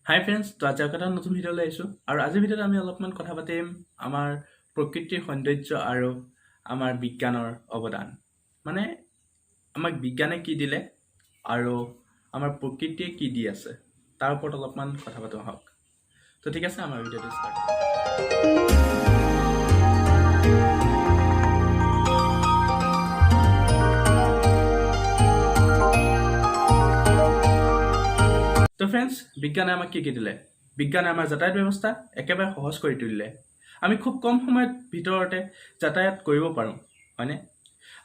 হাই friends, তো আজি আকৌ এটা নতুন ভিডিঅ' লৈ আহিছোঁ আৰু আজিৰ ভিডিঅ'ত আমি অলপমান কথা পাতিম আমাৰ প্ৰকৃতিৰ সৌন্দৰ্য আৰু আমাৰ বিজ্ঞানৰ অৱদান, মানে আমাক বিজ্ঞানে কি দিলে আৰু আমাৰ প্ৰকৃতিয়ে কি দি আছে তাৰ ওপৰত অলপমান কথা পাতোঁ আহক। তো ঠিক আছে, আমাৰ ভিডিঅ'টো ষ্টাৰ্ট। তো ফ্ৰেণ্ডছ, বিজ্ঞানে আমাক কি কি দিলে? বিজ্ঞানে আমাৰ যাতায়াত ব্যৱস্থা একেবাৰে সহজ কৰি তুলিলে। আমি খুব কম সময়ৰ ভিতৰতে যাতায়াত কৰিব পাৰোঁ, হয়নে?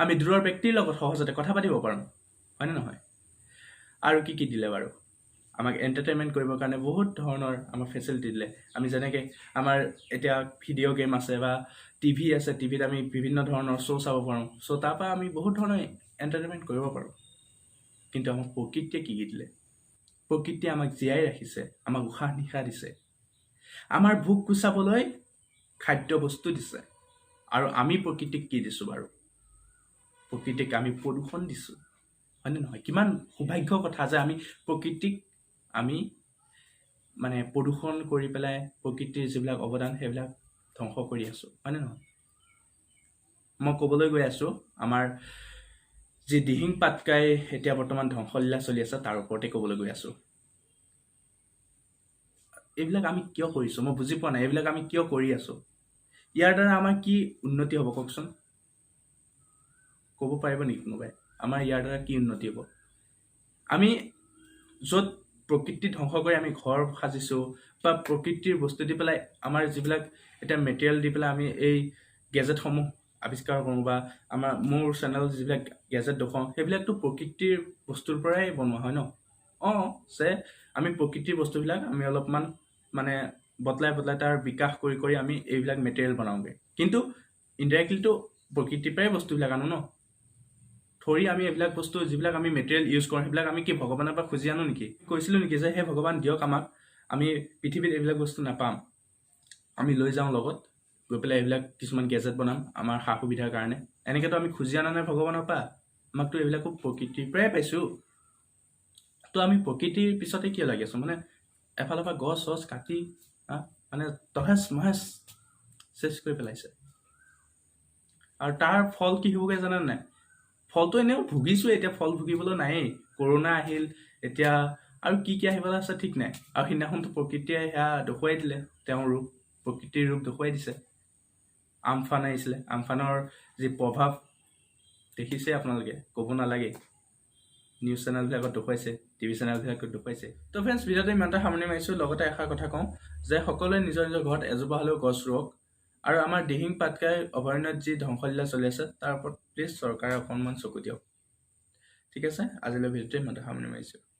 আমি দূৰৰ ব্যক্তিৰ লগত সহজতে কথা পাতিব পাৰোঁ, হয়নে নহয়? আৰু কি কি দিলে বাৰু? আমাক এণ্টাৰটেইনমেণ্ট কৰিবৰ কাৰণে বহুত ধৰণৰ আমাক ফেচিলিটি দিলে। আমি যেনেকৈ আমাৰ এতিয়া ভিডিঅ' গেম আছে বা টিভি আছে, টিভিত আমি বিভিন্ন ধৰণৰ শ্ব' চাব পাৰোঁ। চ' তাৰপৰা আমি বহুত ধৰণৰ এণ্টাৰটেইনমেণ্ট কৰিব পাৰোঁ। কিন্তু আমাক প্ৰকৃতিয়ে কি কি দিলে? প্ৰকৃতিয়ে আমাক জীয়াই ৰাখিছে, আমাক উশাহ নিশাহ দিছে, আমাৰ ভোক গুচাবলৈ খাদ্য বস্তু দিছে। আৰু আমি প্ৰকৃতিক কি দিছোঁ বাৰু? প্ৰকৃতিক আমি প্ৰদূষণ দিছোঁ, হয়নে নহয়? কিমান সৌভাগ্য কথা যে আমি প্ৰকৃতিক আমি মানে প্ৰদূষণ কৰি পেলাই প্ৰকৃতিৰ যিবিলাক অৱদান সেইবিলাক ধ্বংস কৰি আছোঁ, হয়নে নহয়? মই ক'বলৈ গৈ আছোঁ আমাৰ যি দিহিং পাটকাই এতিয়া বৰ্তমান ধ্বংসলীলা চলি আছে তাৰ ওপৰতে ক'বলৈ গৈ আছোঁ। এইবিলাক আমি কিয় কৰিছোঁ মই বুজি পোৱা নাই। এইবিলাক আমি কিয় কৰি আছোঁ? ইয়াৰ দ্বাৰা আমাৰ কি উন্নতি হ'ব কওকচোন? ক'ব পাৰিব নেকি কোনোবাই আমাৰ ইয়াৰ দ্বাৰা কি উন্নতি হ'ব? আমি য'ত প্ৰকৃতি ধ্বংস কৰি আমি ঘৰ সাজিছোঁ বা প্ৰকৃতিৰ বস্তু দি পেলাই আমাৰ যিবিলাক এতিয়া মেটেৰিয়েল দি পেলাই আমি এই গেজেটসমূহ আৱিষ্কাৰ কৰোঁ বা আমাৰ মোৰ চেনেলত যিবিলাক গেজেট দেখুৱাওঁ সেইবিলাকতো প্ৰকৃতিৰ বস্তুৰ পৰাই বনোৱা হয় ন? অঁ, যে আমি প্ৰকৃতিৰ বস্তুবিলাক আমি অলপমান মানে বদলাই বদলাই তাৰ বিকাশ কৰি কৰি আমি এইবিলাক মেটেৰিয়েল বনাওঁগৈ। কিন্তু ইনডাইৰেক্টলিতো প্ৰকৃতিৰ পৰাই বস্তুবিলাক আনো ন? থৰি আমি এইবিলাক বস্তু যিবিলাক আমি মেটেৰিয়েল ইউজ কৰোঁ সেইবিলাক আমি কি ভগৱানৰ পৰা খুজি আনো নেকি? কৈছিলোঁ নেকি যে সেই ভগৱান দিয়ক আমাক, আমি পৃথিৱীত এইবিলাক বস্তু নাপাম, আমি লৈ যাওঁ লগত গৈ পেলাই এইবিলাক কিছুমান গেজেট বনাম আমাৰ সা সুবিধাৰ কাৰণে? এনেকৈতো আমি খুজি অনা নাই ভগৱানৰ পৰা, আমাকতো এইবিলাকো প্ৰকৃতিৰ পৰাই পাইছোঁ। তো আমি প্ৰকৃতিৰ পিছতে কিয় লাগি আছোঁ? মানে এফালৰ পৰা গছ চছ কাটি মানে তহেচ মহেচ চেচ কৰি পেলাইছে। আৰু তাৰ ফল কি হ'বগৈ জানে নাই? ফলটো এনেও ভুগিছোৱে, এতিয়া ফল ভুগিবলৈ নায়েই। কৰোণা আহিল, এতিয়া আৰু কি কি আহিবলৈ আছে ঠিক নাই। আৰু সিদিনাখনতো প্ৰকৃতিয়ে সেয়া দেখুৱাই দিলে, তেওঁৰ ৰূপ, প্ৰকৃতিৰ ৰূপ দেখুৱাই দিছে। আমফান আহিছিলে, আমফানৰ যি প্ৰভাৱ দেখিছে আপোনালোকে, ক'ব নালাগে, নিউজ চেনেলবিলাকত দেখুৱাইছে, টিভি চেনেলবিলাকত দেখুৱাইছে। তো ফ্ৰেণ্ডছ, ভিডিঅ'টো ইমানতে সামৰণি মাৰিছোঁ। লগতে এষাৰ কথা কওঁ যে সকলোৱে নিজৰ নিজৰ ঘৰত এজোপা হ'লেও গছ ৰুৱক। আৰু আমাৰ দিহিং পাটকাই অভয়াৰণ্যত যি ধ্বংসলীলা চলি আছে তাৰ ওপৰত প্লিজ চৰকাৰে অকণমান চকু দিয়ক। ঠিক আছে, আজিলৈ ভিডিঅ'টো ইমানতে সামৰণি মাৰিছোঁ।